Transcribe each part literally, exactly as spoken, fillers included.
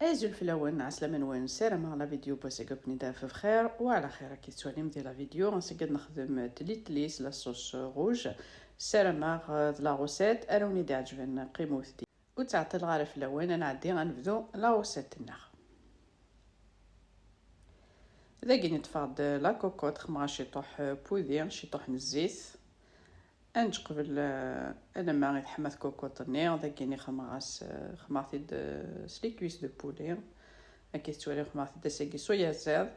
Azul fell-awen, ɛeslama-nwen, ssarameɣ la vidéo n wass-agi ad ken-id-taf bxir, wa ɛla xir. Akka tettwalim di la vidéo, ass-agi ad nexdem tlitli s la sauce rouge. Ssarameɣ d la recette ara wen-id-iɛeǧben, qqimet di. Ur ttɛeṭṭileɣ ara fell-awen, ad nɛeddi ad nebdu la recette-nneɣ. Dagi ṭṭfeɣ-d la cocotte, xemmeɣ ciṭuḥ n wudi, ciṭuḥ n zzit. Ad neǧǧ qbel, eh, alamma i teḥma tkukuṭ-nni, dagi-nni xemmeɣ-as, eh, xemmeɣ-t-id, eh, s les cuisses de poulet. Akka tettwalim xemmeɣ-t-id ass-agi s uyaziḍ.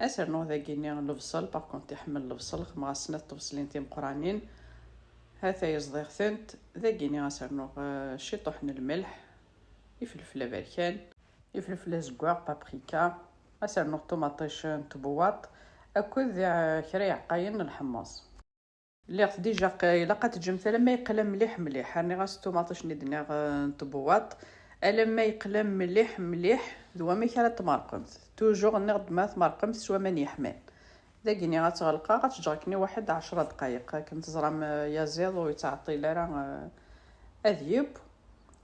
Ad s-rnuɣ dagi-nni lebṣel, par contre iḥemmel lebṣel, xemmeɣ-as snat tebṣlin timeqranin. Ha-t-aya ẓḍiɣ-tent. Dagi-nni ad s-rnuɣ, eh, ciṭuḥ n lmelḥ, ifelfel aberkan, ifelfel azeggaɣ, paprika. Ad s-rnuɣ ṭumaṭic n tbewwaṭ akked, eh, kra iɛeqqayen n lḥemmeẓ. Lliɣ-t déjà q-, ilaq ad teǧǧem alamma yeqla mliḥ mliḥ. Rniɣ-as ṭumaṭic-nni d-nniɣ, eh, n tbewwaṭ. Alamma yeqla mliḥ mliḥ, d wamek ara tmerqemt. Toujours nniɣ-d ma tmerqemt s waman yeḥman. Dagi-nni ad tt-ɣelqeɣ, ad tt-ǧǧeɣ akken i waḥed ɛecra dqayeq. Akken teẓram, eh, yaziḍ ur yettɛeṭṭil ara, eh, ad yeww.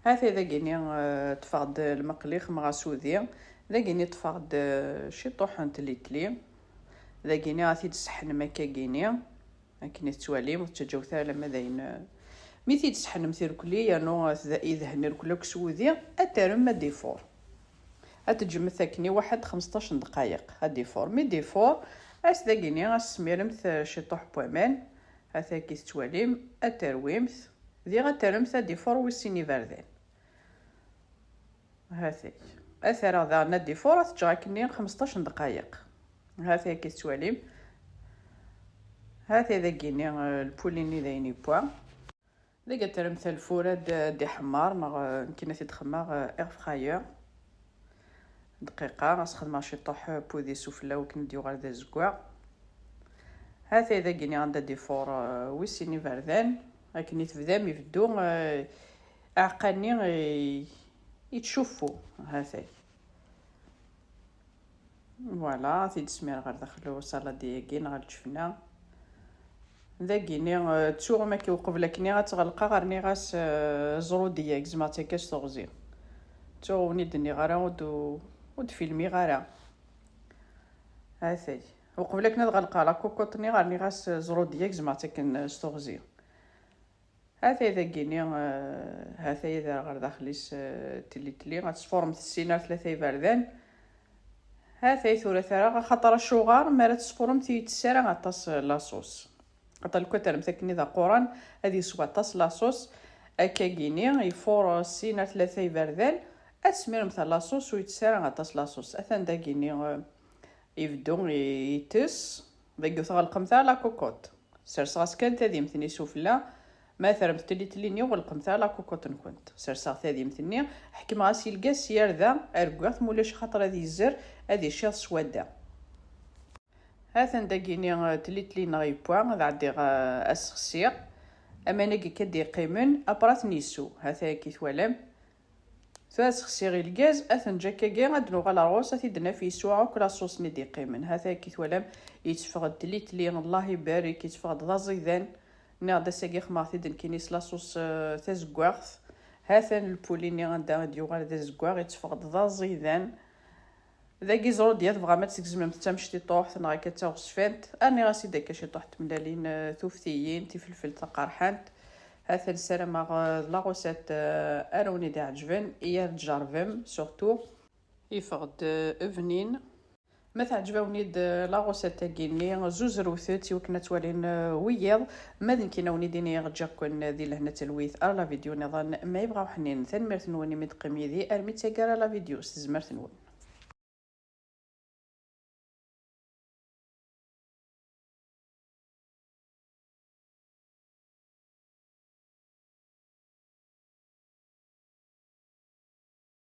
Ha-t-ay dagi-nni, eh, ṭṭfeɣ-d lmeqli, xemmeɣ-as udi. Dagi-nni ṭṭfeɣ-d, eh, ciṭuḥ n tlitli. Dagi-nni ad t-id-sseḥnem akka-gini. Akken i tettwalim, ur tettaǧǧawet ara alamma d ayen, eh, mi t-id-sseḥnem tirkli, yernu, eh, td-, idhen irkel akk s wudi, ad terrem ad ifur. Ad teǧǧemt akken i waḥed xemseṭṭac n dqayeq ad ifur. Mi d-ifur, as dagini ad s-tesmiremt, eh, ciṭuḥ n waman. Ata akka i tettwalim, ad terwimt, diɣ ad terremt ad ifur wis sin iberdan. Hatay. Ad t-rreɣ daɣen ad ifur, ad t-ǧǧeɣ akkenni xemseṭṭac n dqayeq. Hatay akka i tettwalim. Hatay dagini, eh, lpuli-nni d ayen yewwa. Dagi ad terremt lfur ad, ad iḥemmer, neɣ, eh, nekkini ad t-id-xemmeɣ, eh, air fryer. Dqiqa, ad s-xedmeɣ ciṭuḥ n wudi sufella wakken ad d-yuɣal d azeggaɣ. Hatay dagini anda d-ifur, eh, wis sin iberdan, akken i tebdam ibeddu, eh, aɛeqqa-nni, eh, yettcuffu. Hatay. Voilà, ad t-id-smireɣ ɣer daxel usaladi-agi neɣ lǧefna. Dagini, eh, ttuɣ ma k-, uqbel akkenni ad tt-ɣelqeɣ, rniɣ-as, eh, ẓrudiyya, gezmeɣ-tt akka s teɣzi. Ttuɣ ur wen-id-nniɣ ara, ur d-, ur d-filmiɣ ara. Hatay. Uqbel akken ad ɣelqeɣ la cocotte-nni, rniɣ-as, eh, ẓrudiyya, gezmeɣ-tt akken, eh, s teɣzi. Hatay dagini, eh, hatay ad rreɣ ɣer daxel-is, eh, tilitli, ad tesfuremt sin ar tlata iberdan. Hatay tura tara, axaṭer acuɣer mi ara tesfuremt ur yettess ara aṭas, eh, la sauce. Axaṭer lukan terremt akken i d aquran, ad yeswa aṭas la sauce. Akkagini, ifur, eh, sin ar tlata iberdan, ad tesmiremt ar la sauce ur yettess ara aṭas la sauce. Atan dagini, eh, ibeddu i-, itess, dagi ur tɣelqemt ara la cocotte. Serseɣ-as kan tadimt-nni sufella, ma terremt tilitli-nni ur ɣelqemt ara la cocotte-nkent. Serseɣ tadimt-nni, ḥekmeɣ-as i lgaz s yarda, rgwiɣ-t ma ulac axaṭer ad yezzer, ad iciḍ s wadda. Hatan dagini, eh, tilitli-nneɣ yewwa, ad ɛeddiɣ, eh, ad sexsiɣ. Aman-agi akka d-yeqqimen, après ad ten-yessu. Hata akka i twalam. Tura sexsiɣ i lgaz, ad ten-ǧǧ akkagi, ad d-nuɣal ar ɣur-s, ad t-id-naf yeswa akk la sauce-nni d-yeqqimen. Hata akka i twalam, yetteffeɣ-d tilitli, Allah ibarek, yetteffeɣ-d d aẓidan. Nniɣ-d ass-agi xemmeɣ-t-id nekkini s la sauce, eh, tazeggaɣt. Hatan lpuli-nni anda i d-yuɣal d azeggaɣ, yetteffeɣ-d d aẓidan. Dagi ẓrudya tebɣam ad tgezmem d tamectiṭuḥt neɣ akka d taɣezzfant, rniɣ-as-id akka ciṭuḥ n tmellalin, eh, tuftiyin, tifelfelt taqerḥant. Hatan ssarameɣ, eh, d la recette, eh, ara wen-id-iɛeǧben, i ar tjerrbem surtout. Yeffeɣ-d, eh, bnin. Ma teɛǧeb-awen-id, eh, la recette-agi-nni, zuzrewt-tt i wakken ad twalin, eh, wiyiḍ. Ma d nekkini ad wen-id-iniɣ ǧǧiɣ-ken di lehna d talwit ar la vidéo niḍen ma yebɣa uḥnin. Tanemmirt-nwen imi d-teqqim yid-i armi d taggara la vidéo s tezmert-nwen.